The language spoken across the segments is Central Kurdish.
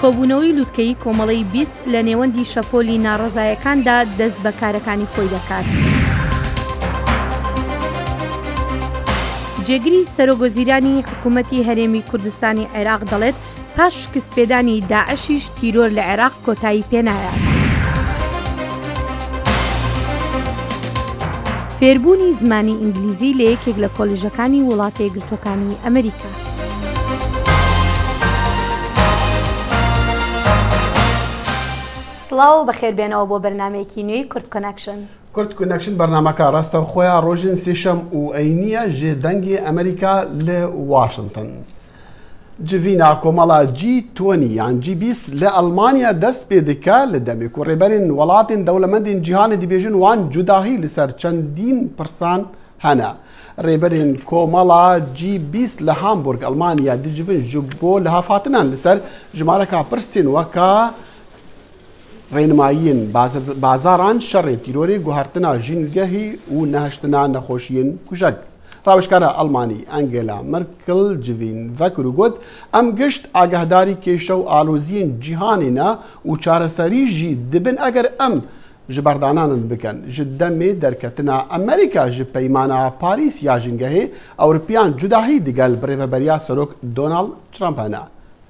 کۆبوونەوەی لوتکەیی کۆمەڵەی 20 لە نێوەندی شەپۆلی ناڕەزایەکاندا دەست بە کارەکانی خۆی دەکات. جێگری سەرۆکوەزیرانی حکوومەتی هەرێمی کوردستانی عێراق دەڵێت، پاش شکستپێدانی داعشیش تیرۆر لە عێراق کۆتایی پێنایات. فێربوونی زمانی ئینگلیزی لە یەکێک لە کۆلیژەکانی وڵاتە یەکگرتووەکانی ئەمریکا. سڵاو و بەخێربێنەوە بۆ بەرنامەیەکی نوێی کورد کۆنەکشن. کورد کۆنەکشن بەرنامەکە ڕاستەوخۆیە ڕۆژن سێشەم و ئەینیە ژێ دەنگێ ئەمریکا لە واشنتن. جڤینا کۆمەڵە جی توەنی یان جی 20 لە ئەڵمانیا دەست پێ دکە لە دەمێک و ڕێبەرên وڵاتên دەوڵەمەندên جیهانê dibêjin wan cudahî li ser çendîn pirsan hene. Rêberên komela G 20 li Hamburg, Elmanya dicivin ji bo lihevhatinan li ser jimareka pirsên weka Rênimayiyên bazaran, şerê tîrorê, guhertina jîngehî û nehiştina nexweşiyên kujek. Rawêjkara Elmanî Angela Merkel civîn vekir û got, Em gişt agahdarî kêşe û aloziyên cîhanê ne û çareserî jî dibin eger em ji berdananan bikin. Ji demê derketina Amerîka ji Peymana Parîs ya Jîngehê, Ewropiyan cudahî digel birêveberiya Serok Donald Trump hene.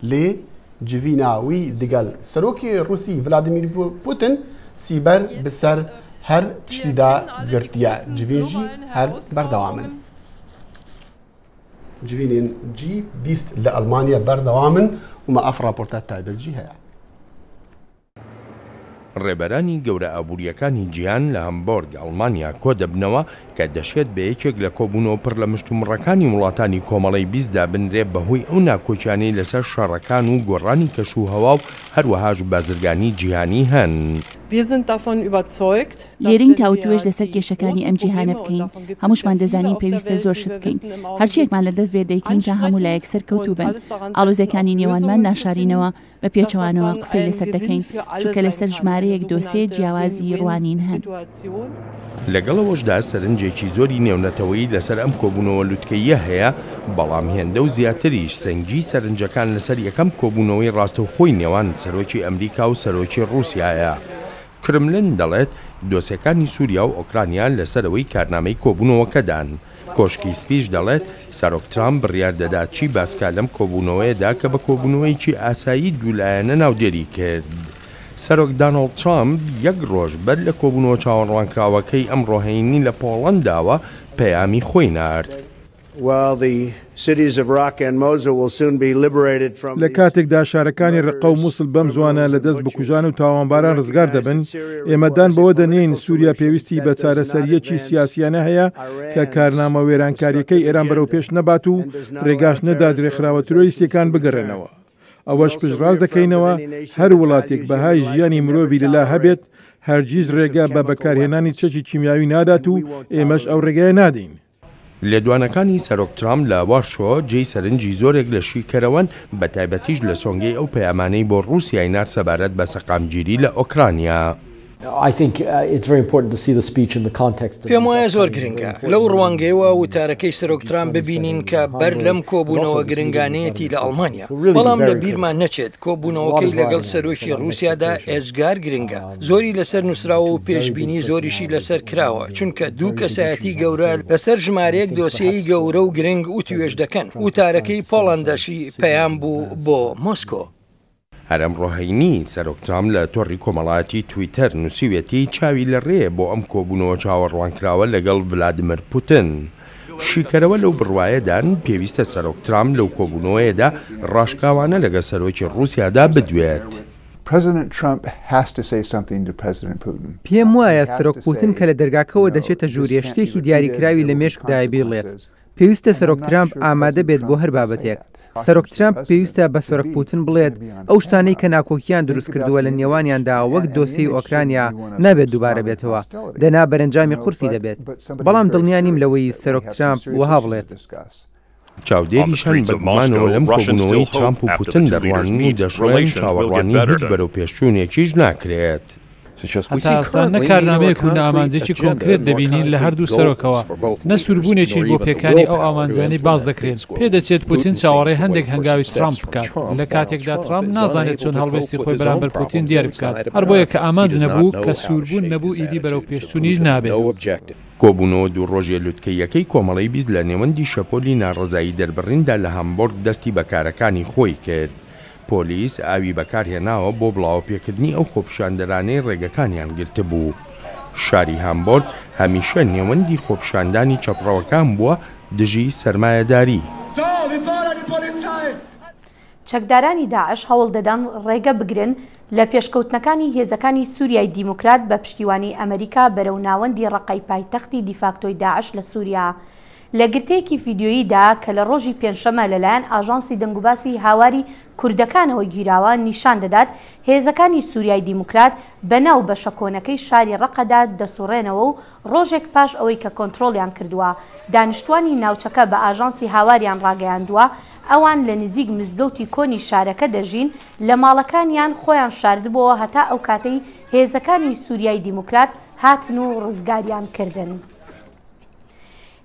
Lê civîna wî digel Serokê Rûsî Vladimir Putin sîber bi ser her tiştî de girtiye. Civîn jî her berdewam in. Civînên G 20 li Elmanya berdewam in û me ev raporta taybet jî heye. ڕێبەرانی گەورە ئابوورییەکانی جیهان لە هەمبۆرگ، ئەڵمانیا کۆدەبنەوە کە دەشێت بە یەکێک لە کۆبوونەوە پڕ لە مشتومڕەکانی وڵاتانی کۆمەڵەی 20 دابنرێ بەهۆی ئەو ناکۆکیانەی لەسەر شەڕەکان و گۆڕانی کەشوهەوا و هەروەهاش بازرگانی جیهانی هەن. لێرەین تاوتوێژ لەسەر کێشەکانی ئەم جیهانە بکەین، هەمووشمان دەزانین پێویستە زۆر شت بکەین، هەرچییەکمان لەدەست بێت دەیکەین تا هەموو لایەک سەرکەوتوو بن، ئاڵۆزییەکانی نێوانمان ناشارینەوە، بە پێچەوانەوە قسەی لەسەر دەکەین، چونکە لەسەر ژمارەیەک دۆسێ جیاوازی ڕوانین هەن. لەگەڵ ئەوەشدا سەرنجێکی زۆری نێونەتەوەیی لەسەر ئەم کۆبوونەوە لوتکەییە هەیە، بەڵام هێندە و زیاتریش سەنگیی سەرنجەکان لەسەر یەکەم کۆبوونەوەی ڕاستەوخۆی نێوان سەرۆکی ئەمریکا و سەرۆکی ڕووسیایە. کرملن دەڵێت، دۆسێکانی سووریا و ئۆکرانیا لەسەرەوەی کارنامەی کۆبوونەوەکەدان. کۆشکی سپیش دەڵێت، سەرۆک ترامپ بڕیار دەدات چی باس بکات لەم کۆبوونەوەیەدا کە بە کۆبوونەوەیەکی ئاسایی دوولایەنە ناودێری کرد. سەرۆک دانۆڵد ترامپ یەک ڕۆژ بەر لە کۆبوونەوە چاوەڕوانکراوەکەی ئەمڕۆ هەینی لە پۆڵەنداوە پەیامی خۆی نارد. لە کاتێکدا شارەکانی ڕەققە و موسڵ بەم زووانە لە دەست بکوژان و تاوانباران ڕزگار دەبن، ئێمە دان بەوە دەنێین سووریا پێویستی بە چارەسەرییەکی سیاسییانە هەیە کە کارنامە وێرانکارییەکەی ئێران بەرەوپێش نەبات و ڕێگاش نەدات ڕێکخراوە ترۆریستییەکان بگەڕێنەوە. ئەوەش پشتڕاست دەکەینەوە هەر وڵاتێک بەهای ژیانی مرۆڤی لەلا هەبێت، هەرگیز ڕێگە بە بەکارهێنانی چەکی کیمیاوی نادات و ئێمەش ئەو ڕێگەیە نادەین. لێدوانەکانی سەرۆک ترامپ لە وارشۆ جێی سەرنجی زۆرێک لە شیکەرەوەن، بەتایبەتیش لە سۆنگەی ئەو پەیامانەی بۆ ڕووسیای نارد سەبارەت بە سەقامگیری لە ئۆکرانیا. پێم وایە زۆر گرنگە لەو ڕوانگەیەوە وتارەکەی سەرۆک ترامپ ببینین کە بەر لەم کۆبوونەوە گرنگانەیەتی لە ئەڵمانیا، بەڵام لە بیرمان نەچێت کۆبوونەوەکەی لەگەڵ سەرۆکی ڕووسیادا ئێجگار گرنگە. زۆری لەسەر نووسراوە و پێشبینی زۆریشی لەسەر کراوە، چونکە دوو کەسایەتی گەورە لەسەر ژمارەیەک دۆسیەی گەورە و گرنگ وتوێژ دەکەن، وتارەکەی پۆڵەندەشی پەیام بوو بۆ مۆسکۆ. هەر ئەمڕۆ هەینی، سەرۆک ترامپ لە تۆڕی کۆمەڵایەتی تویتەر نووسیویەتی چاوی لە ڕێیە بۆ ئەم کۆبوونەوە چاوەڕوانکراوە لەگەڵ ڤلادیمێر پوتن. شیکەرەوە لەو بڕوایەدان پێویستە سەرۆک ترامپ لەو کۆبوونەوەیەدا ڕاشکاوانە لەگەڵ سەرۆکی ڕووسیادا بدوێت. پێم وایە سەرۆک پوتن کە لە دەرگاکەوە دەچێتە ژوورێ شتێکی دیاریکراوی لە مێشکدایە بیڵێت. پێویستە سەرۆک ترامپ ئامادە بێت بۆ هەر بابەتێک. سەرۆک ترامپ پێویستە بە سەرۆک پوتن بڵێت ئەو شتانەی کە ناکۆکییان دروستکردووە لە نێوانیاندا وەک دۆسیەی ئۆکرانیا نابێت دووبارە بێتەوە، دەنا بەرەنجامی قورسی دەبێت. بەڵام دڵنیا نیم لەوەی سەرۆک ترامپ وەها بڵێت. چاودێریش هەن بە گومانەوە لەم کۆبوونەوەی ترامپ و پوتن دەڕوانن و دەشڵێن چاوەڕوانی هیچ بەرەوپێشچوونێکیش ناکرێت. هەتا ئێستا نە کارنامەیەک و نە ئامانجێکی کۆنکرێت دەبینین لە هەردوو سەرۆکەوە، نە سووربوونێکیش بۆ پێکانی ئەو ئامانجانەی باس دەکرێن. پێدەچێت پوتین چاوەڕێی هەندێک هەنگاوی ترامپ بکات، لە کاتێکدا ترامپ نازانێت چۆن هەڵوێستی خۆی بەرامبەر پوتین دیاری بکات، هەر بۆیە کە ئامانج نەبوو، کە سووربوون نەبوو ئیدی بەرەوپێشچوونیش نابێت. کۆبوونەوە دوو ڕۆژیە لوتکەییەکەی کۆمەڵەی 20 لە نێوەندی شەپۆلی ناڕەزایی دەربڕیندا لە هامبۆرگ دەستی بە کارەکانی خۆی کرد. پۆلیس ئاوی بەکارهێناوە بۆ بڵاوەپێکردنی ئەو خۆپیشاندەرانەی ڕێگەکانیان گرتبوو. شاری هامبۆرگ هەمیشە نێوەندی خۆپیشاندانی چەپڕەوەکان بووە دژی سەرمایەداری. چەکدارانی داعش هەوڵ دەدەن ڕێگە بگرن لە پێشکەوتنەکانی هێزەکانی سوریای دیموکرات بە پشتیوانی ئەمریکا بەرەو ناوەندی ڕەقەی پایتەختی دیفاکتۆی داعش لە سوریا. لە گرتەیەکی ڤیدیۆییدا کە لە ڕۆژی پێنجشەممە لەلایەن ئاژانسی دەنگوباسی هاواری کوردەکانەوە گیراوە نیشان دەدات هێزەکانی سوریای دیموکرات بەناو بەشە کۆنەکەی شاری ڕەقەدا دەسوڕێنەوە و ڕۆژێک پاش ئەوەی کە کۆنترۆڵیان کردووە دانیشتوانی ناوچەکە بە ئاژانسی هاواریان ڕاگەیاندووە ئەوان لە نزیک مزگەوتی کۆنی شارەکە دەژین لە ماڵەکانیان خۆیان شاردبۆوە هەتا ئەو کاتەی هێزەکانی سوریای دیموکرات هاتن و ڕزگاریان کردن.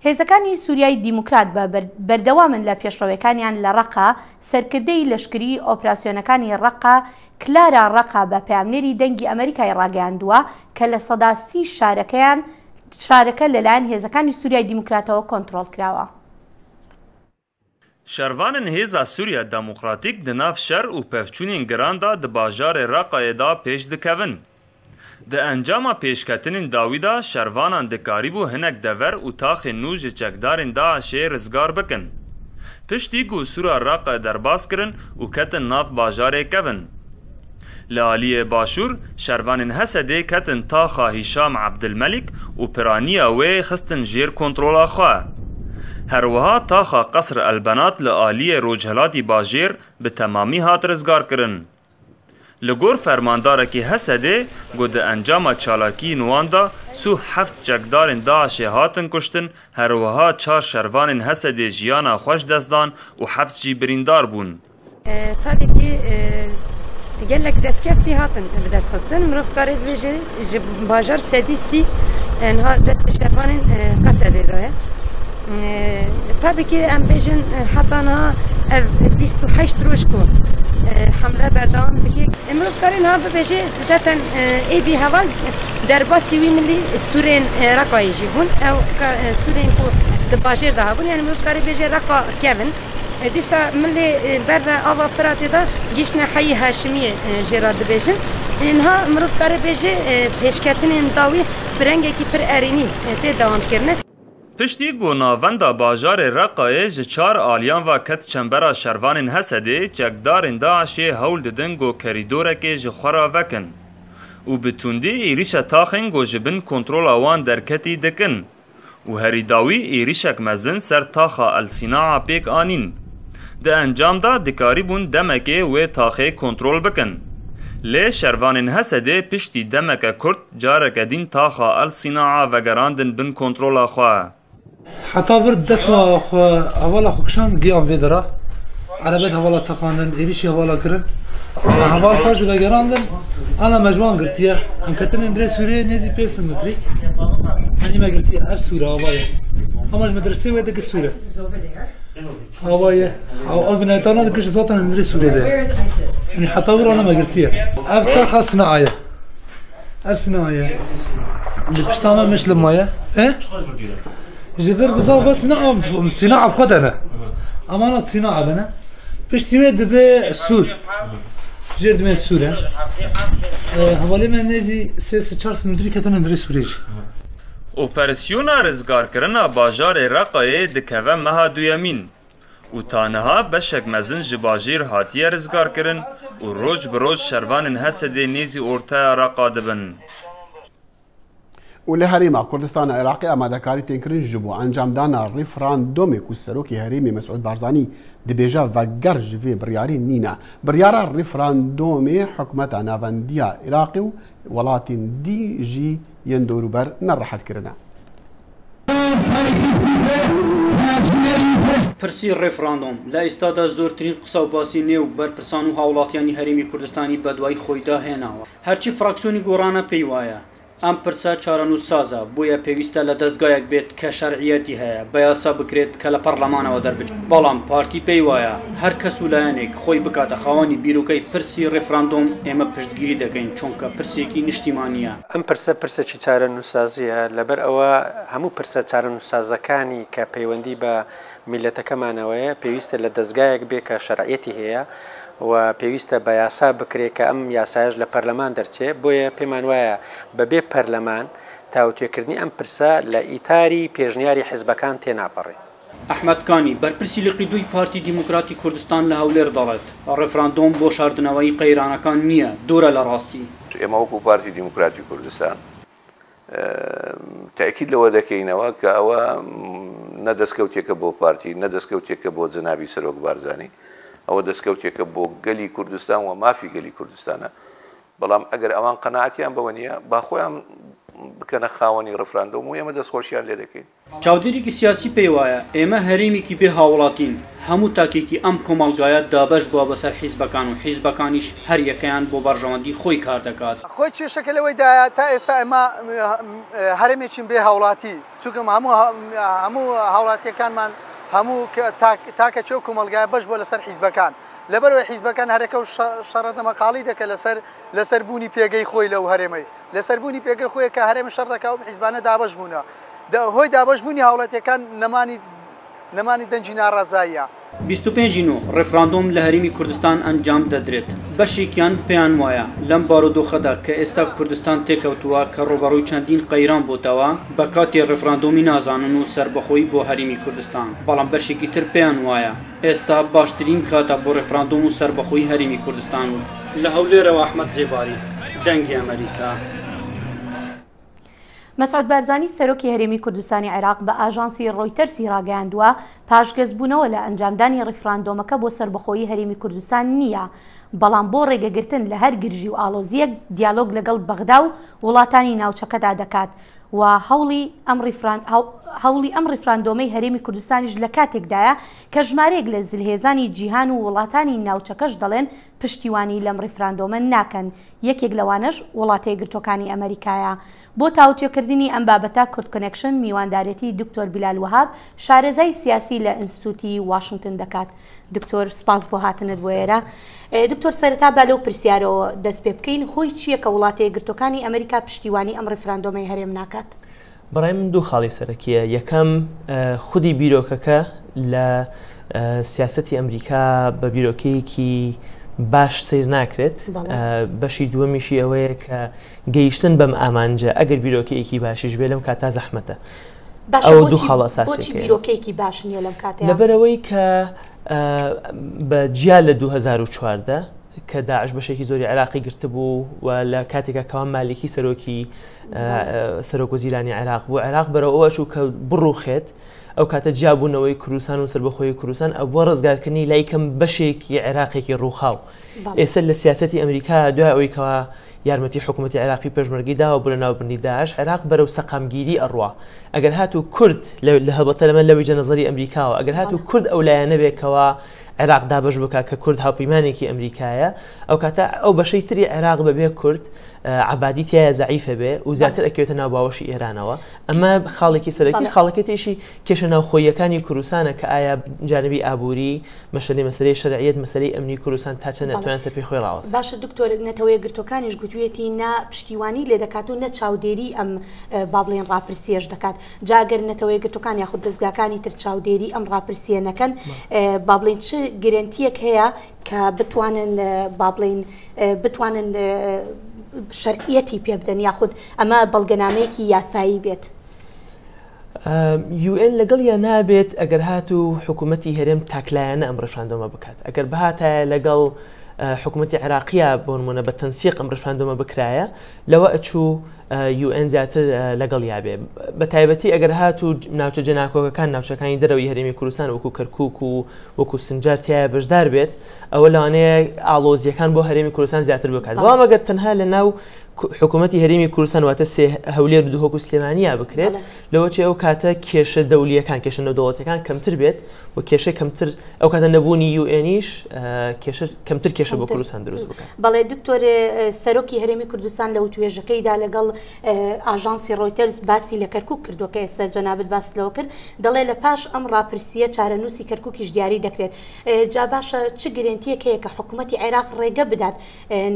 هێزەکانی سوریای دیموکرات بە بەردەوامن لە پێشڕەوێکانیان لە ڕەقە، سەرکردەی لەشکری ئۆپراسیۆنەکانی ڕەقە کلارا ڕەقە بە پەیامنێری دەنگی ئەمەریکای ڕاگەیاندووە کە 30% شارەکەیان شارەکە لەلایەن هێزەکانی سوریای دیموکراتەوە کۆنترۆڵ کراوە. Şervanên Hêza Sûriya Demokratîk di nav şer û pevçûnên giran de di bajarê Reqayê de pêş dikevin. Di encama pêşketinên dawî de şervanan dikarîbû hinek dever û taxên nû ji çekdarên DAIŞ'ê rizgar bikin. Piştî ku Sûra Reqayê derbas kirin û ketin nav bajarê kevin. Li aliyê başûr, şervanên HSD'ê ketin taxa Hîşam Ebdilmelîk û piraniya wê xistin jêr kontrola xwe. Her wiha taxa Qesr El-Benat li aliyê rojhilatî bajêr bi temamî hat rizgarkirin. Li gor fermandarekî HSD'ê ku di encama çalakiyên wan de sû heft çekdarên DAIŞ'ê hatin kuştin, her wiha çar şervanên HSD'ê jiyana xwe ji dest dan û heft jî birîndar bûn. Tabii ki gelek destkeftî hatin bi dest xistin. Mirov dikare bibêje ji bajar sedî sî niha destê şervanên Qesedê de ye. Tabii ki em bêjin heta niha ev 28 roj ku hemle berdewam dike. Mirov dikare niha bibêje zaten êdî heval derbasî wî milî sûrên Reqayê jî bûn. Ew sûrên ku di bajêr de hebûn yani mirov dikare bêje Reqa kevin. Dîsa milê ber ve ava Firatê de gihîştine Heyî Haşimiyê jê re dibêjin. Niha mirov dikare bêje pêşketinên dawî bi rengekî pir erênî tê dewamkirin. Piştî ku navenda bajarê Reqayê ji çar aliyan ve ket çembera şervanên HSD'ê, çekdarên DAIŞ'ê hewl didin ku kerîdorekê ji xwe re vekin û bi tundî êrîşa taxên ku ji bin kontrola wan derketî dikin. Û herî dawî êrîşek mezin ser taxa El Sînaa pêk anîn. Di encam de dikarîbûn demekê wê taxê kontrol bikin. Lê şervanên HSD'ê piştî demeke kurt careke dîn taxa El Sînaa vegerandin bin kontrola xwe. Heta vir desta xwe hevala xwe kişand giyan vê dera. Erebet hevala teqandin, êrîşî hevala kirin. Me heval xwe ji vegerandin, ana me ji wan girtiye. Em ketin êndrê Sûriyeyê nêzî 500 metrî. Enî me girtiye ev Sûre ava ye. Hema ji medreseyê wê dike Sûre. Ava ye. Ev binayetana dike ji zaten êndrê Sûriyê de ye. Enî heta wir ana me girtiye. Ev taxa Sinaa ye. Ev Sinaa ye. Li pişta me mişlim maye. Ji vir biza ve Sinaa Sinaa bi xwe de ne. Emana Sinaa de ne. Piştî wê dibe Sûr. Jêr dimê Sûr e. Hevalê me nêzî sê sê çar sî ketin hundirê Sûrê jî. Operasyona rizgarkirina bajarê Reqayê dikeve meha duyemîn û ta niha beşek mezin ji bajêr hatiye rizgarkirin û roj bi roj şervanên HSD'ê nêzî orteya Reqa dibin. Û li Herêma Kurdistana Iraqê amadekarî tên kirin ji bo encamdana rîfrandomê ku Serokê Herêmê Mesûd Barzanî dibêje veger ji vê biryarê nîne. Biryara rîfrandomê hikûmeta navendiya Iraqê û welatên dî jî yên dorûber nerehet kirine. پرسی ڕێفراندۆم لە ئیستادا زۆرترین قسە و باسی نێو بەرپرسان و هاوڵاتیانی هەرێمی کوردستانی بەدوای خۆیدا هێناوە. هەرچی فراکسیۆنی گۆڕانە پێی وایە ئەم پرسە چارەنووسسازە، بۆیە پێویستە لە دەزگایەک بێت کە شەرعیەتی هەیە، بە یاسا بکرێت کە لە پەڕلەمانەوە دەربچێت. بەڵام پارتی پێی وایە هەر کەس و لایەنێک خۆی بکاتە خاوەنی بیرۆکەی پرسی ڕێفراندۆم ئێمە پشتگیری دەکەین چونکە پرسێکی نیشتیمانییە. ئەم پرسە پرسێکی چارەنووسسازییە، لەبەر ئەوە هەموو پرسە چارەنووسسازەکانی کە پەیوەندی بە میللەتەکەمانەوەیە پێویستە لە دەزگایەک بێ کە شەرعیەتی هەیە و پێویستە بە یاسا بکرێ کە ئەم یاسایەش لە پەرلەمان دەرچێ، بۆیە پێمان وایە بەبێ پەرلەمان تاوتوێکردنی ئەم پرسە لە ئیتاری پێشنیاری حزبەکان تێناپەڕێ. ئەحمەد کانی، بەرپرسی لقی دووی پارتی دیموکراتی کوردستان لە هەولێر دەڵێت، ڕێفراندۆم بۆ شاردنەوەی قەیرانەکان نییە، دوورە لە ڕاستی. ئێمە وەکو پارتی دیموکراتی کوردستان تەئکید لەوە دەکەینەوە کە ئەوە نە دەستکەوتێکە بۆ پارتی، نە دەستکەوتێکە بۆ جەنابی سەرۆک بارزانی، ئەوە دەستکەوتێکە بۆ گەلی کوردستان و مافی گەلی کوردستانە. بەڵام ئەگەر ئەوان قەناعەتیان بەوە نییە، با خۆیان بکەنە خاوەنی ڕفراندۆم و ئێمە دەستخۆشیان لێ دەکەین. چاودێرێکی سیاسی پێی وایە، ئێمە هەرێمێکی بێ هاوڵاتین، هەموو تاکێکی ئەم کۆمەڵگایە دابەش بووە بەسەر حیزبەکان و حیزبەکانیش هەر یەکەیان بۆ بەرژەوەندی خۆی کار دەکات. خۆی کێشەکە لەوەیدایە تا ئێستا ئێمە هەرێمێکین بێ هاوڵاتی، چونکە هەموو هەموو هاوڵاتیەکانمان هەموو تاکەکی ئەو کۆمەڵگایە بەش بووە لەسەر حیزبەکان، لەبەرئەوەی حیزبەکان هەرەکە و شەڕە دەمەقاڵی دەکە لەسەر لەسەر بوونی پێگەی خۆی لەو هەرێمەی. لەسەر بوونی پێگەی خۆی کە هەرێم شەڕ دەکا و حیزبانە دابەش بوونە. هۆی دابەش بوونی هاوڵاتیەکان نەمانی نەمانی دەنگی ناڕەزاییە. 25 ی نۆ، ڕێفراندۆم لە هەرێمی کوردستان ئەنجام دەدرێت، بەشێکیان پێیان وایە لەم بارودۆخەدا کە ئێستا کوردستان تێکەوتووە کە ڕووبەڕووی چەندین قەیران بۆتەوە بە کاتی ڕێفراندۆمی نازانن و سەربەخۆیی بۆ هەرێمی کوردستان، بەڵام بەشێکی تر پێیان وایە ئێستا باشترین کاتە بۆ ڕێفراندۆم و سەربەخۆیی هەرێمی کوردستان و لە هەولێرەوە ئەحمەد زێباری، دەنگی ئەمەریکا. مەسعود بارزانی سەرۆکی هەرێمی کوردستانی عێراق بە ئاژانسی ڕۆیتەرسی ڕاگەیاندووە، پاشگەزبوونەوە لە ئەنجامدانی ڕیفراندۆمەکە بۆ سەربەخۆیی هەرێمی کوردستان نییە، بەڵام بۆ ڕێگەگرتن لە هەر گرژی و ئاڵۆزییەک دیالۆگ لەگەڵ بەغدا و وڵاتانی ناوچەکەدا دەکات و هەوڵی ئەم هەوڵی ئەم ڕیفراندۆمەی هەرێمی کوردستانیش لە کاتێکدایە کە ژمارەیەک لە زلهێزانی جیهان و وڵاتانی ناوچەکەش دەڵێن پشتیوانی لەم ڕیفراندۆمە ناکەن، یەکێک لەوانەش وڵاتەیەکگرتووەکانی ئەمەریکایە. بۆ تاوتوێکردنی ئەم بابەتە کوردکۆنێکشن میواندارێتی دکتۆر بیلال وەهاب شارەزای سیاسی لە ئینستتوتی واشنتن دەکات. دکتۆر سپاس بۆ هاتنت بۆ ئێرە. دکتۆر سەرەتا با لەو پرسیارەوە دەست پێ بکەین هۆی چییە کە وڵاتە یەکگرتووەکانی ئەمریکا پشتیوانی ئەم ڕیفراندۆمەی هەرێم ناکات؟ بەڕای من دوو خاڵی سەرەکیە یەکەم خودی بیرۆکەکە لە سیاستی ئەمریکا بە بیرۆکەیەکی باش سیر ناکرێت بەشی دووەمیشی ئەوەیە کە گەیشتن بەم ئامانجە ئەگەر بیرۆکەیەکی باشیش بێ لەم کاتا زەحمەتە ئەو دوو خاڵ ئەساسیەکەی بیرۆکەیەکی باش نییە لەم کاتە لەبەرەوەی کە بە جیا لە 2014 کە داعش بەشێکی زۆری عێراقی گرتبوو و لە کاتێکا کەوا مالیکی سەرۆکی سەرۆک وەزیرانی عێراق بوو عێراق بەرەو ئەوە چوو کە بڕوخێت ئەو کاتە جیابوونەوەی کوردستان و سەربەخۆی کوردستان ئەبووە ڕزگارکردنی لای کەم بەشێکی عێراقێکی ڕووخاو ئێستا لە سیاستی ئەمریکا دوای ئەوەی کەوا یارمەتی حکوومەتتی عێراقی پێشمەرگی داوە بۆ لە ناوبردنی داعش عێراق بەرەو سەقامگیری ئەڕوا ئەگەر هاتوو کورد لە هەڵبەتە لەمە لە ویجە نظری ئەمریکاوە ئەگەر هاتوو کورد ئەو لایەنە بێکەوە عێراق دابەش بکات کە کورد هاوپەیمانێکی ئەمریکایە ئەو کاتە ئەو بەشەی تری عێراق بەبێ کورد عەبادی تیایە زەعیفە بێ و زیاتر ئەکەوێتە ناو باوەشی ئێرانەوە ئەمە خاڵێکی سەرەکی خاڵەکەی تریشی کێشە ناوخۆییەکانی کوردستانە کە ئایا جانبی ئابووری مەشەلی مەسەلەی شەرعیەت مەسەلەی ئەمنی کوردستان تا چەند ئەتوانێت سەر پێی خۆی ڕاوەستێت. باشە دکتۆر نەتەوەیەکگرتووەکانیش گوتویەتی نە پشتیوانی لێ دەکات و نە چاودێری ئەم با بڵێین ڕاپرسیەش دەکات جا گەر نەتەوەیەکگرتووەکان یاخود دەزگاکانی تر چاودێری ئەم ڕاپرسیە نەکەن با بڵێین چ گرەنتیەک هەیە کە بتوانن با بڵێین بتوانن شەرعیەتی پێ بدەن یاخود ئەمە بەڵگەنامەیەکی یاسایی بێت؟ یوئێن لەگەڵیا نابێت ئەگەر هاتوو حکوومەتی هەرێم تاکلایەنە ئەم ڕفراندۆمە بکات ئەگەر بهاتایە لەگەڵ حکوومەتی عێراقیە بۆ نمونە بە تەنسیق ئەم ڕفراندۆمە بکرایە لەوە ئەچوو یوئێن زیاتر لەگەڵیا بێ بە تایبەتی ئەگەر هاتوو ناوچە جێناکۆکەکان ناوچەکانی دەرەوەی هەرێمی کوردستان وەکو کەرکک و وەکو سنجار تایە بەشدار بێت ئەوە لەوانەیە ئاڵۆزیەکان بۆ هەرێمی کوردستان زیاتر بکات بەڵام ئەگەر تەنها لە ناو حکوومەتی هەرێمی کوردستان واتە سێ هەولێر و دهۆک و سلێمانیا بکرێت لەوەچێ ئەو کاتە کێشە دەولیەکان کێشە نێودەوڵەتیەکان کەمتر بێت و کێشەی کەمتر ئەو کاتە نەبوونی یوئێنیش کێشە کەمتر کێشە بۆ کوردستان دروست بکات. بەڵێ دکتۆر سەرۆکی هەرێمی کوردستان لە وتوێژەکەیدا لەگەڵ ئاژانسی ڕۆیتەرز باسی لە کەرکک کردووە کە ئێستا جەنابت باست لەوە کرد دەڵێ لە پاش ئەم ڕاپرسیە چارەنووسی کەرککیش دیاری دەکرێت جا باشە چ گرێنتیەک هەیە کە حکوومەتی عێراق ڕێگە بدات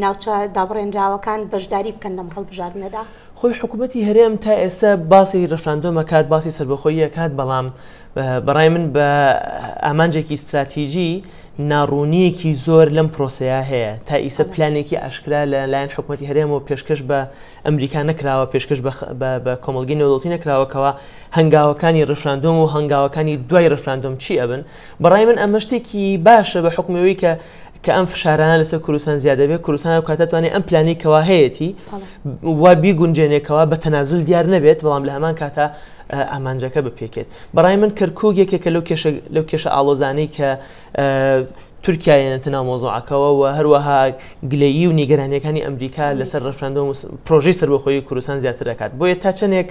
ناوچە دابڕێنراوەکان بەشداری بکەن لەم هەڵبژاردنەدا؟ خۆی حکوومەتی هەرێم تا ئێستا باسی ڕفراندۆم ئەکات باسی سەربەخۆیی ئەکات بەڵام بەڕای من بە ئامانجێکی ستراتیجی ناڕوونیەکی زۆر لەم پرۆسەیە هەیە تا ئیسە پلانێکی ئاشکرا لە لایەن حکوومەتی هەرێمەوە پێشکەش بە ئەمریکا نەکراوە پێشکەش بە کۆمەڵگەی نێودەوڵەتی نەکراوەکەوە هەنگاوەکانی ڕفراندۆم و هەنگاوەکانی دوای ڕفراندۆم چی ئەبن بەڕای من ئەمە شتێکی باشە بە حکومەوەی کە کە ئەم فشارانە لەسەر کوردستان زیاد دەبێت کوردستان ئەو کاتە توانێت ئەم پلانی کەوا هەیەتی وا بیگونجێنێکەوە بە تەنازول دیار نەبێت بەڵام لە هەمان کاتا ئامانجەکە بپێکێت بەڕای من کەرکک یەکێکە لەو کێشە لەو کێشە ئاڵۆزانەی کە تورکیا یەنێتە ناو مۆزوعەکەوە و هەروەها گلەیی و نیگەرانیەکانی ئەمریکا لەسەر ڕفراندۆم و پرۆژەی سەربەخۆیی کوردستان زیاتر دەکات بۆیە تا چەندێک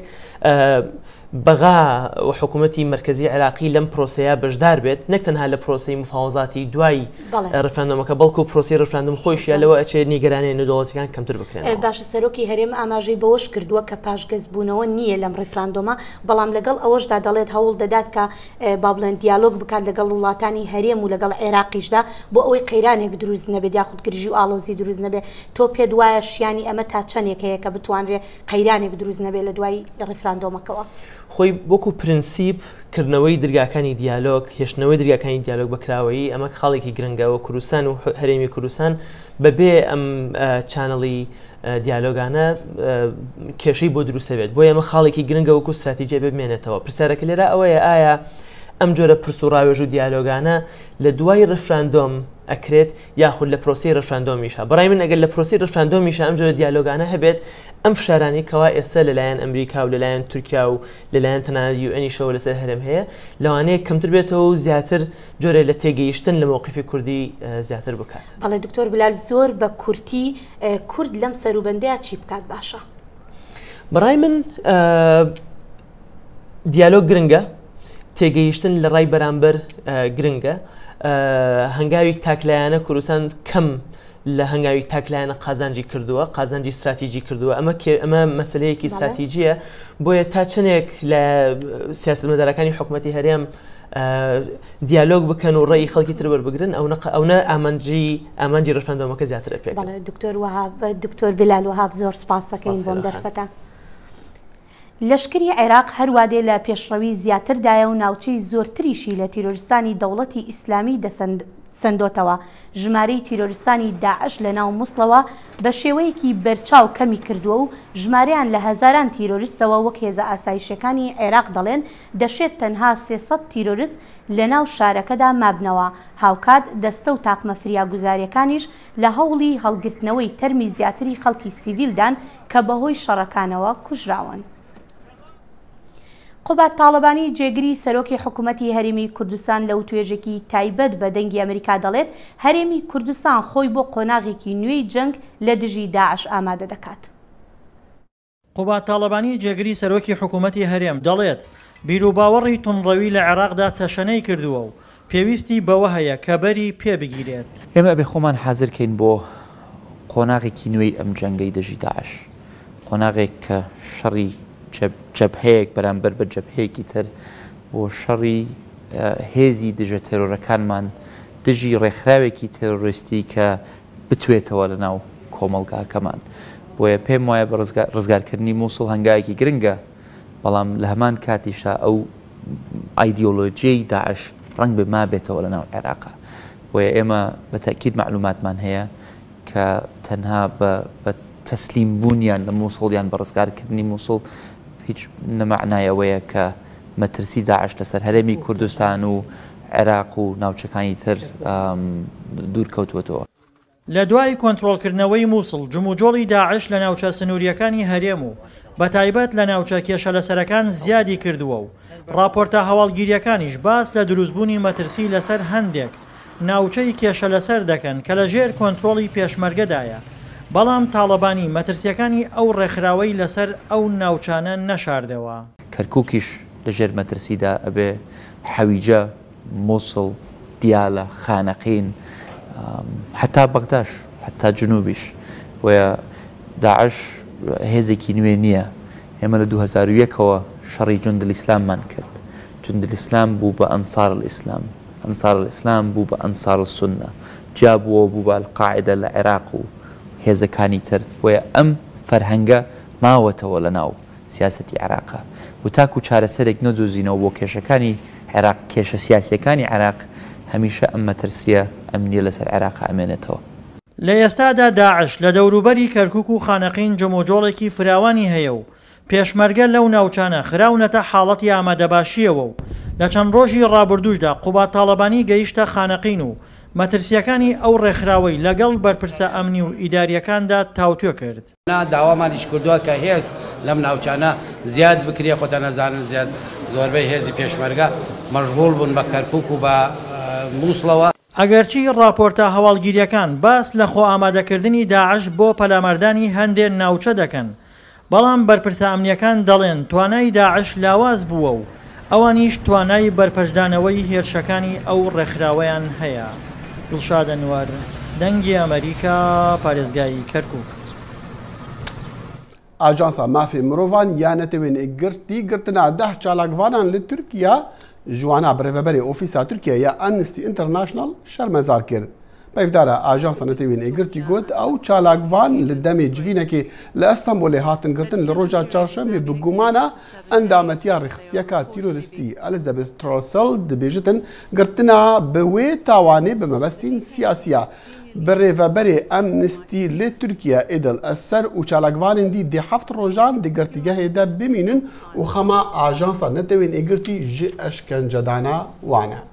بەغا و حکوومەتی مەرکەزی عێراقی لەم پرۆسەیە بەشدار بێت نەک تەنها لە پرۆسەی مفاوەزاتی دوای ڕفراندۆمەکە بەڵکو پرۆسەی ڕفراندۆم خۆیشیان لەوە ئەچێت نیگەرانیە نێودەوڵەتیەکان کەمتر بکرێنەوە. باشە سەرۆکی هەرێم ئاماژەی بەوەش کردووە کە پاشگەزبوونەوە نییە لەم ڕیفراندۆمە، بەڵام لەگەڵ ئەوەشدا دەڵێت هەوڵ دەدات کە با بڵێن دیالۆگ بکات لەگەڵ وڵاتانی هەرێم و لەگەڵ عێراقیشدا بۆ ئەوەی قەیرانێک دروست نەبێت یاخود گرژی و ئاڵۆزی دروست نەبێت، تۆ پێت وایە شیانی ئەمە تا چەندێک هەیە کە بتوانرێت قەیرانێک دروست نەبێت لە دوای ڕیفراندۆمەکەوە؟ خۆی وەکو پرنسیپ کردنەوەی درگاکانی دیالۆگ، هێشتنەوەی درگاکانی دیالۆگ بە کراوەیی ئەمە خاڵێکی گرنگە و کوردستان و هەرێمی کوردستان بەبێ ئەم channel ی دیالۆگانە کێشەی بۆ دروستە بێت بۆ ئێمە خاڵێکی گرنگە وەکو ستراتیجی بمێنێتەوە پرسیارەکە لێرە ئەوەیە ئایا ئەم جۆرە پرس و ڕاوێژ و دیالۆگانە لە دوای ڕفراندۆم ئەکرێت یاخود لە پرۆسی ڕفراندۆمیشە بەڕای من ئەگەر لە پرۆسی ڕفراندۆمیشە ئەم جۆرە دیالۆگانە هەبێت ئەم فشارانی کەوا ئێستا لەلایەن ئەمریکا و لەلایەن تورکیا و لەلایەن تەنانەت UN یشەوە لەسەر هەرێم هەیە لەوانەیە کەمتر بێتەوە و زیاتر جۆرێ لە تێگەیشتن لە مەوقفی کوردی زیاتر بکات. بەڵێ دکتۆر بلال زۆر بە کورتی کورد لەم سەروبەندەیا چی بکات باشە؟ بەڕای من دیالۆگ گرنگە تێگەیشتن لە ڕای بەرامبەر گرنگە هەنگاوی تاکلایەنە کوردستان کەم لە هەنگاوی تاکلایەنە قازانجی کردووە، قازانجی ستراتیجی کردووە، ئەمە ئەمە مەسلەیەکی ستراتیجیە، بۆیە تا چەندێک لە سیاسەتمەدارەکانی حکوومەتی هەرێم دیالۆگ بکەن و ڕێی خەڵکی تر وەربگرن ئەو ئەوە ئامانجی ئامانجی ڕفراندۆمەکە زیاتر پێ دکتۆر وەهاب دکتۆر بلال وەهاب زۆر سپاس دەکەین بۆم دەرفەتە. لەشکری عێراق هەروادێ لە پێشڕەوی زیاتردایە و ناوچەی زۆرتریشی لە تیرۆرستانی دەوڵەتی ئیسلامی دەسەندۆتەوە، ژمارەی تیرۆرستانی داعش لە ناو موسڵەوە بە شێوەیەکی بەرچاو کەمی کردووە و ژمارەیان لە هەزاران تیرۆرستەوە وەک هێزە ئاسایشیەکانی عێراق دەڵێن دەشێت تەنها 300 تیرۆرست لە ناو شارەکەدا مابنەوە، هاوکات دەستە و تاقمە فریاگوزاریەکانیش لە هەوڵی هەڵگرتنەوەی تەرمی زیاتری خەڵکی سیڤیلدان کە بەهۆی شەڕەکانەوە کوژراون. قوباد تاڵەبانی جێگری سەرۆکی حکومەتی هەرێمی کوردستان لە وتوێژێکی تایبەت بە دەنگی ئەمریکا دەڵێت هەرێمی کوردستان خۆی بۆ قۆناغێکی نوێی جەنگ لە دژی داعش ئامادە دەکات. قوباد تاڵەبانی جێگری سەرۆکی حکوومەتی هەرێم دەڵێت، بیروباوەڕی توندڕەوی لە عێراقدا تەشەنەی کردووە و پێویستی بەوە هەیە کە بەری پێ بگیرێت. ئێمە ئەبێ خۆمان حازر کەین بۆ قۆناغێکی نوێی ئەم جەنگەی دژی داعش، قۆناغێک کە شەڕی جەبهەیەک بەرامبەر بە جەبهەیەکی تر بۆ شەڕی هێزی دژە تێرۆرەکانمان دژی ڕێکخراوێکی تێرۆریستی کە بتوێتەوە لە ناو کۆمەڵگاکەمان. بۆیە پێم وایە بە ڕزگارکردنی مووسڵ هەنگاوێکی گرنگە، بەڵام لە هەمان کاتیشا ئەو ئایدیۆلۆژیەی داعش ڕەنگبێ مابێتەوە لە ناو عێراقا. بۆیە ئێمە بە تەئکید مەعلوماتمان هەیە کە تەنها بە بە تەسلیم بوونیان لە مووسڵ یان بە ڕزگارکردنی مووسڵ هیچ نە مەعنای ئەوەیە کە مەترسی داعش لەسەر هەرێمی کوردستان و عێراق و ناوچەکانی تر دوور کەوتووەتەوە. لە دوای کۆنترۆڵکردنەوەی موسڵ، جموجۆڵی داعش لە ناوچە سنوورییەکانی هەرێم و بەتایبەت لە ناوچە کێشەلەسەرەکان زیادی کردووە و ڕاپۆرتە هەواڵگیرییەکانیش باس لە دروستبوونی مەترسی لەسەر هەندێک ناوچەی کێشەلەسەر دەکەن کە لە ژێر کۆنترۆڵی پێشمەرگەدایە. بەڵام تاڵەبانی مەترسییەکانی ئەو ڕێکخراوەی لەسەر ئەو ناوچانە نەشاردەوە. کەرکوکیش لە ژێر مەترسیدا ئەبێ، حەویجە، موسڵ، دیالە، خانەقین، حەتا بەغداش، حەتا جنوبیش. بۆیە داعش هێزێکی نوێ نییە. ئێمە لە 2001 ەوە شەڕی جوندالئیسلاممان کرد. جوندالئیسلام بوو بە ئەنسار الئیسلام. ئەنسار الئیسلام بوو بە ئەنسار السونە. جیا بووەوە بوو بە القاعدە لە عێراق و هێزەکانی تر. بۆیە ئەم فەرهەنگە ماوەتەوە لە ناو سیاسەتی عێراقا و تاکو چارەسەرێک نەدۆزینەوە بۆ کێشەکانی عێراق، کێشە سیاسییەکانی عێراق، هەمیشە ئەم مەترسییە ئەمنییە لەسەر عێراقا ئەمێنێتەوە. لە ئێستادا داعش لە دەوروبەری کەرکوک و خانەقین جموجۆڵێکی فراوانی هەیە و پێشمەرگە لەو ناوچانە خراونەتە حاڵەتی ئامادەباشییەوە و لە چەند ڕۆژی ڕابردووشدا قوباد تاڵەبانی گەیشتە خانەقین و مەترسییەکانی ئەو ڕێکخراوەی لەگەڵ بەرپرسە ئەمنی و ئیدارییەکاندا تاوتوێ کرد. داوامانیش کردووە کە هێز لەم ناوچانە زیاد بکرێ، خۆتان ئەزانن زیاد زۆربەی هێزی پێشمەرگە مەشغوڵ بوون بە کەرکوک و بە موسڵەوە. ئەگەرچی ڕاپۆرتە هەواڵگیرییەکان باس لە خۆئامادەکردنی داعش بۆ پەلاماردانی هەندێ ناوچە دەکەن، بەڵام بەرپرسە ئەمنییەکان دەڵێن توانای داعش لاواز بووە و ئەوانیش توانای بەرپەرچدانەوەی هێرشەکانی ئەو ڕێکخراوەیان هەیە. دڵشاد ئەنوەر، دەنگی ئەمەریکا، پارێزگای کەرکوک. ئاژانسا مافê mirovan ya Netewên Yekgirtî girtina deh çalakvanan li Tirkiye ji wana birêveberê Ofîsa Tirkiye ya Amnesty International şermezar kir. Peyvdara Ajansa Netewên Yekgirtî got, ew çalakvan li demê civînekê li Estenbolê hatin girtin li roja çarşembê bi gumana endametiya rêxistiyeka tîrorîstî Elizabeth Throssell dibêjitin girtina bi wê tawanê bi mebestên siyasî ya. Birêveberê Amnesty li Tirkiye Idil Eser û çalakvanên dî dê heft rojan di girtîgehê de bimînin û xema Ajansa Netewên Yekgirtî ji eşkencedana wan e.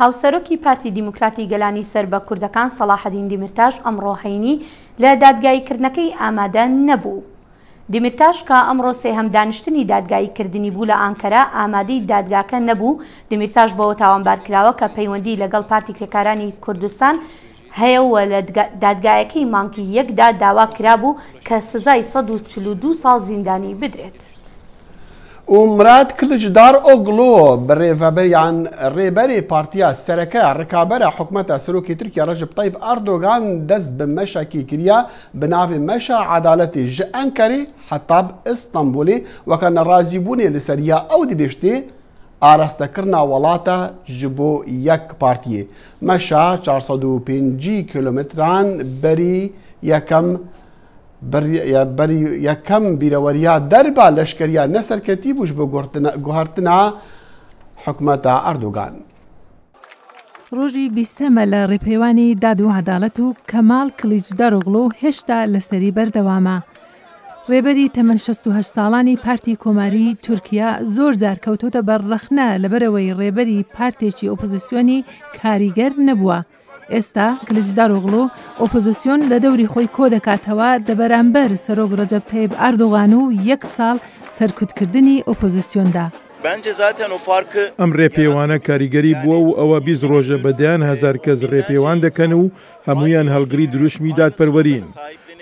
هاوسەرۆکی پارتی دیموکراتی گەلانی سەر بە کوردەکان سەڵاحەدین دیمرتاش ئەمڕۆ هەینی لە دادگاییکردنەکەی ئامادە نەبوو. دیمرتاش کە ئەمڕۆ سێهەم دانیشتنی دادگاییکردنی بوو لە ئانکەرە ئامادەی دادگاکە نەبوو، دیمرتاش بەوە تاوانبارکراوە کە پەیوەندی لەگەڵ پارتی کرێکارانی کوردستان هەیە و لە دادگایەکەی مانگی یەکدا داوا کرابوو کە سزای 142 ساڵ زیندانی بدرێت. و مراد کiliçdaroglu birêveber yan rêberê partiya sereke rikabera hikûmeta Serokê Tirkiye Recep Tayyip Erdogan dest bi meşekê kiriye bi navê Meşa Edaletê ji Enqerê heta bi Îstanbulê weke nerazîbûnê li ser ya ew dibêjtê arastekirina welata ji bo yek partiyê. Meşa 450 kîlometran berî yekem Berî yekem bîreweriya derba leşkeriya neserketî bû ji bo guhertina hikûmeta Erdogan. ڕۆژی بیستەمە لە ڕێپێوانی داد و عەدالەت و کەمال کڵیچدارۆغڵو هێشتا لەسەری بەردەوامە. ڕێبەری تەمەن 68 ساڵانی پارتی کۆماریی تورکیا زۆر جار کەوتۆتە بەر ڕەخنە لەبەرئەوەی ڕێبەری پارتێکی ئۆپۆزسیۆنی کاریگەر نەبووە. ئێستا کلیچدارۆغڵو ئۆپۆزسیۆن لە دەوری خۆی کۆدەکاتەوە دە بەرامبەر سەرۆک ڕەجەب تەیب ئاردۆغان و یەک ساڵ سەرکوتکردنی ئۆپۆزسیۆندا. ئەم ڕێپێوانە کاریگەری بووە و ئەوە 20 ڕۆژە بە دەیان هەزار کەس ڕێپێوان دەکەن و هەموویان هەڵگری دروشمی دادپەروەرین.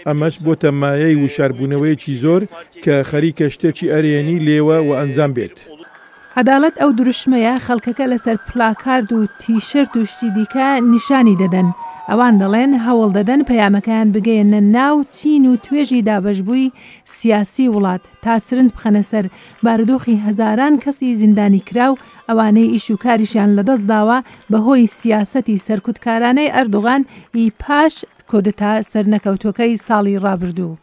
ئەمەش بۆتە مایەی وشاربوونەوەیەکی زۆر کە خەریکە شتێکی ئەرێنی لێوە وەئەنجام بێت. عەدالەت ئەو دروشمەیە خەڵکەکە لەسەر پلاکارد و تیشێرت و شتی دیکە نیشانی دەدەن، ئەوان دەڵێن هەوڵ دەدەن پەیامەکەیان بگەیەننە ناو چین و توێژی دابەشبووی سیاسی وڵات تا سرنج بخەنە سەر بارودۆخی هەزاران کەسی زیندانیکراو ئەوانەی ئیش و کاریشیان لەدەستداوە بەهۆی سیاسەتی سەرکوتکارانەی ئەردۆغان ی پاش کۆدتا سەرنەکەوتووەکەی ساڵی ڕابردوو.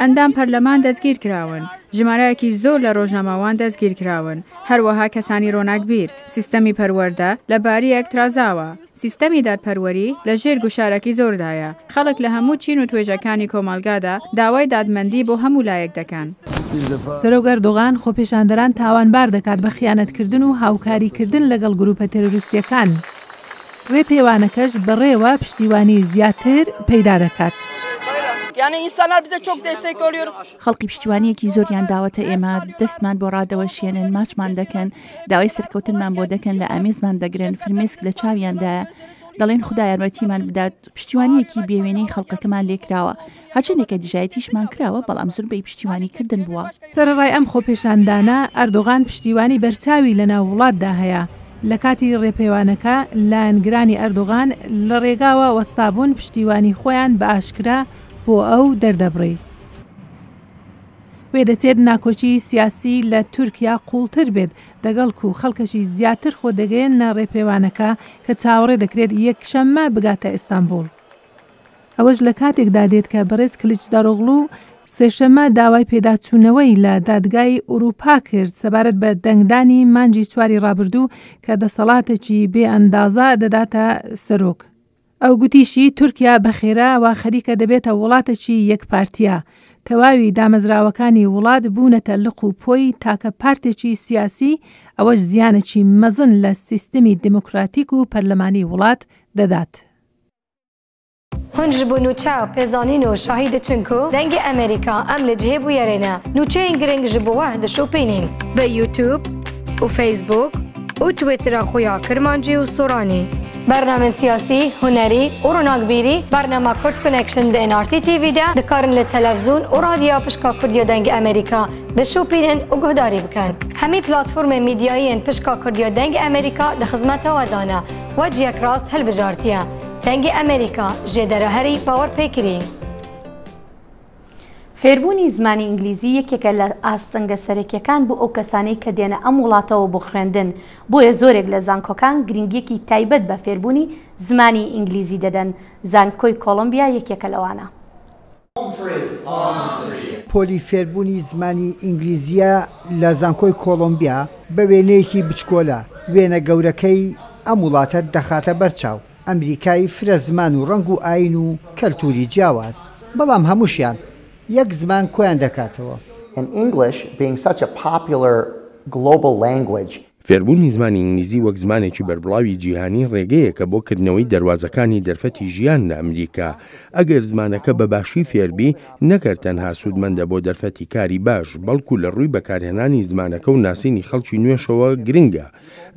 ئەندام پەرلەمان دەستگیرکراون، ژمارەیەکی زۆر لە ڕۆژنامەوان دەستگیرکراون، هەروەها کەسانی ڕۆناکبیر، سیستەمی پەروەردە لە باریەک ترازاوە، سیستەمی دادپەروەری لە ژێر گوشارەکی زۆردایە، خەڵک لە هەموو چین و توێژەکانی کۆمەڵگادا داوای دادمەندی بۆ هەموو لایەک دەکەن. سەرۆک ئەردۆغان خۆپێشاندەران تاوانبار دەکات بە خیانەتکردن و هاوکاریکردن لەگەڵ گروپە تێرۆریستییەکان. ڕێپێوانەکەش بەڕێوە پشتیوانی زیاتر پەیدا دەکات. خەڵکی پشتیوانییەکی زۆریان داوەتە ئێمە، دەستمان بۆ ڕادەوەشێنن، ماچمان دەکەن، داوای سەرکەوتنمان بۆ دەکەن، لە ئامێزمان دەگرن، فرمێسک لە چاویاندایە. دەڵێن خودا یارمەتیمان بدات، پشتیوانییەکی بێوێنەی خەڵکەکەمان لێکراوە، هەرچەندێکە دژایەتیشمان کراوە، بەڵام زۆربەی پشتیوانی کردن بووە. سەرەڕای ئەم خۆپێشاندانە، ئەردۆغان پشتیوانی بەرچاوی لەناو وڵاتدا هەیە. لە کاتی ڕێپێوانەکە، لایەنگرانی ئەردۆغان لە ڕێگاوە وەستابوون پشتیوانی خۆیان بە ئاشکرا بۆ ئەو دەردەبڕی. وێدەچێت ناکۆکیی سیاسی لە تورکیا قووڵتر بێت، دەگەڵکو خەڵکەشی زیاتر خۆ دەگەیەننە ڕێپێوانەکە کە چاوەڕێ دەکرێت یەکشەممە بگاتە ئیستانبوڵ. ئەوەش لە کاتێکدا دێت کە بەڕێز کلیچدارۆغڵو سێشەممە داوای پێداچوونەوەی لە دادگای ئورووپا کرد سەبارەت بە دەنگدانی مانگی چواری ڕابردوو کە دەسەڵاتێکی بێ ئەندازە دەداتە سەرۆک. ئەو گوتیشی تورکیا بە خێرا وا خەریکە دەبێتە وڵاتێکی یەک پارتیە، تەواوی دامەزراوەکانی وڵات بوونەتە لق و پۆی تاکە پارتێکی سیاسی، ئەوەش زیانێکی مەزن لە سیستمی دیموکراتیک و پەرلەمانی وڵات دەدات. Hûn ji bo nûçe, pêzanîn û şahî diçin ku Dengê Amerîka em li cihê bûyerê ne. Nûçeyên giring ji bo we dişopînîn. Bi YouTube û Facebook û Twîttera xwe ya Kirmancî û Soranî. Bernamên siyasî, hunerî û ronakbîrî, bernama Kurd Connection di NRT TV de dikarin li televzûn û radyoya Pişka Kurdî ya Dengê Amerîka bişopînin û guhdarî bikin. Hemî platformên mîdyayî yên Pişka Kurdî ya Dengê Amerîka di xizmeta we de ne. We ciyek rast hilbijartiye. Dengê Amerîka, jêdera herî bawerpêkirî. فێربوونی زمانی ئینگلیزی یەکێکە لە ئاستەنگە سەرەکیەکان بۆ ئەو کەسانەی کە دێنە ئەم وڵاتەوە بۆ خوێندن، بۆیە زۆرێک لە زانکۆکان گرنگیەکی تایبەت بە فێربوونی زمانی ئینگلیزی دەدەن، زانکۆی کۆڵۆمبیا یەکێکە لەوانە. پۆلی فێربوونی زمانی ئینگلیزییە لە زانکۆی کۆڵۆمبیا بە وێنەیەکی بچکۆلە وێنە گەورەکەی ئەم وڵاتە دەخاتە بەرچاو، ئەمریکای فرە زمان و ڕەنگ و ئایین و کەلتووری جیاواز، بەڵام هەمووشیان یەک زمان کۆیان دەکاتەوە. And English being such a popular global language. فێربوونی زمانی ئینگلیزی وەک زمانێکی بەربڵاوی جیهانی ڕێگەیەکە بۆ کردنەوەی دەروازەکانی دەرفەتی ژیان لە ئەمریکا. ئەگەر زمانەکە بە باشی فێربی، نەک هەر تەنها سوودمەندە بۆ دەرفەتی کاری باش، بەڵکو لە ڕووی بەکارهێنانی زمانەکە و ناسینی خەڵکی نوێشەوە گرنگە.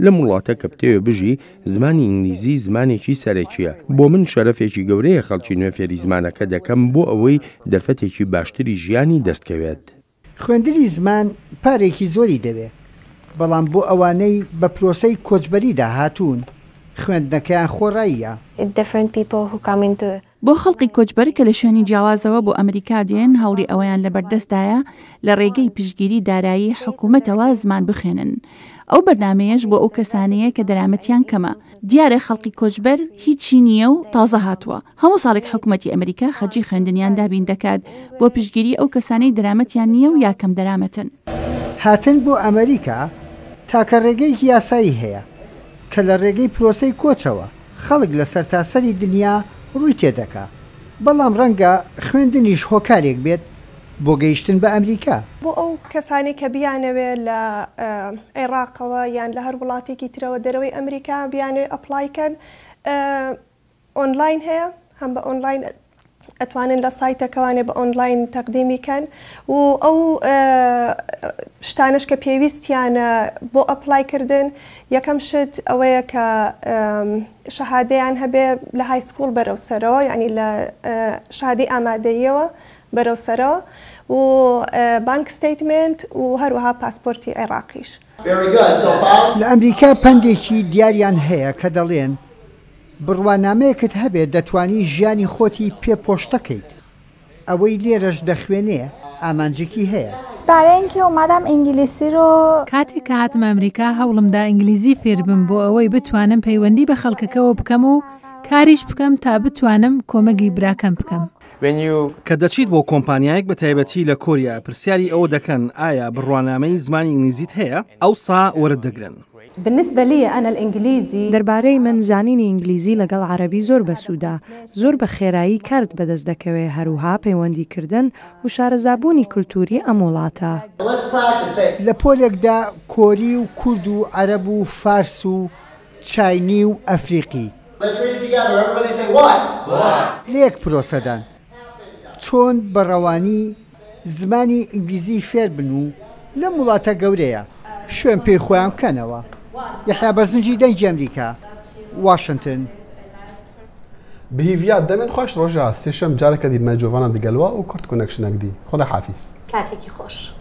لەم وڵاتە کە بتەوێ بژی، زمانی ئینگلیزی زمانێکی سەرەکییە. بۆ من شەرەفێکی گەورەیە خەڵکی نوێ فێری زمانەکە دەکەم بۆ ئەوەی دەرفەتێکی باشتری ژیانی دەستکەوێت. خوێندنی زمان پارەیەکی زۆری دەوێ، بەڵام بۆ ئەوانەی بە پرۆسەی کۆچبەریدا هاتوون، خوێندنەکەیان خۆڕاییە. بۆ خەڵکی کۆچبەر کە لە شوێنی جیاوازەوە بۆ ئەمریکا دێن، هەوڵی ئەوەیان لەبەردەستدایە لە ڕێگەی پشتگیری دارایی حکومەتەوە زمان بخوێنن. ئەو بەرنامەیەش بۆ ئەو کەسانەیە کە دەرامەتیان کەمە. دیارە خەڵکی کۆچبەر هیچی نییە و تازە هاتووە. هەموو ساڵێک حکومەتی ئەمریکا خەرجی خوێندنیان دابین دەکات بۆ پشتگیری ئەو کەسانەی دەرامەتیان نییە و یا کەمدەرامەتن. هاتن بۆ ئەمریکا تاکە ڕێگەیەکی یاسایی هەیە کە لە ڕێگەی پرۆسەی کۆچەوە خەڵک لە سەرتاسەری دنیا ڕووی تێدەکا، بەڵام ڕەنگە خوێندنیش هۆکارێک بێت بۆ گەیشتن بە ئەمریکا. بۆ ئەو کەسانەی کە بیانەوێ لە عێڕاقەوە یان لە هەر وڵاتێکی ترەوە دەرەوەی ئەمریکا بیانەوێ ئەپڵای کەن ئۆنلاین هەیە هەم بە ئۆنلاین ئەتوانن لە سایتەکەوانێ بە ئۆنلاین تەقدیمی کەن و ئەو شتانەش کە پێویستیانە بۆ ئەپلای کردن یەکەم شت ئەوەیە کە شەهادەیان هەبێ لە های سکوڵ بەرەو سەرەوە یعنی لە شادی ئامادەییەوە بەرەو سەرەوە و بانک ستەیتمێنت و هەروەها پاسپۆرتی عێڕاقیش. لە ئەمریکا پەندێکی دیاریان هەیە کە دەڵێن، بڕوانامەیەکت هەبێت دەتوانی ژیانی خۆتی پێ پۆشتە کەیت. ئەوەی لێرەش دەخوێنێ ئامانجێکی هەیە. برای اینکه اومدم انگلیسی رو. کاتێک کە هاتمە ئەمریکا هەوڵمدا ئینگلیزی فێربم بۆ ئەوەی بتوانم پەیوەندی بە خەڵکەکەوە بکەم و کاریش بکەم تا بتوانم کۆمەگی براکەم بکەم. کە دەچیت بۆ کۆمپانیایەک بە تایبەتی لە کۆریا پرسیاری ئەوە دەکەن ئایا بڕوانامەی زمانی ئینگلیزیت هەیە ئەوسا وەرت دەگرن. بالنسبە لیە انا الانجلیزی. دەربارەی من زانینی ئینگلیزی لەگەڵ عەرەبی زۆر بەسوودە، زۆر بە خێرایی کارت بەدەست دەکەوێ هەروها پەیوەندی کردن و شارەزابوونی کلتوری ئەم وڵاتە. لە پۆلێکدا کۆری و کورد و عەرەب و فارس و چاینی و ئەفریقی لە یەک پرۆسەدان، چۆن بە ڕەوانی زمانی ئینگلیزی فێربن و لەم وڵاتە گەورەیە شوێن پێی خۆیان بکەنەوە. یەحیا بەرزنجی دەنگی ئەمریکا، واشنتن. Bi hêviya demên xweş roja sêşem careke dî me Giovanna digelwa û Kurd Connectionek dî. Xweda hafîz. کاتێکی خۆش.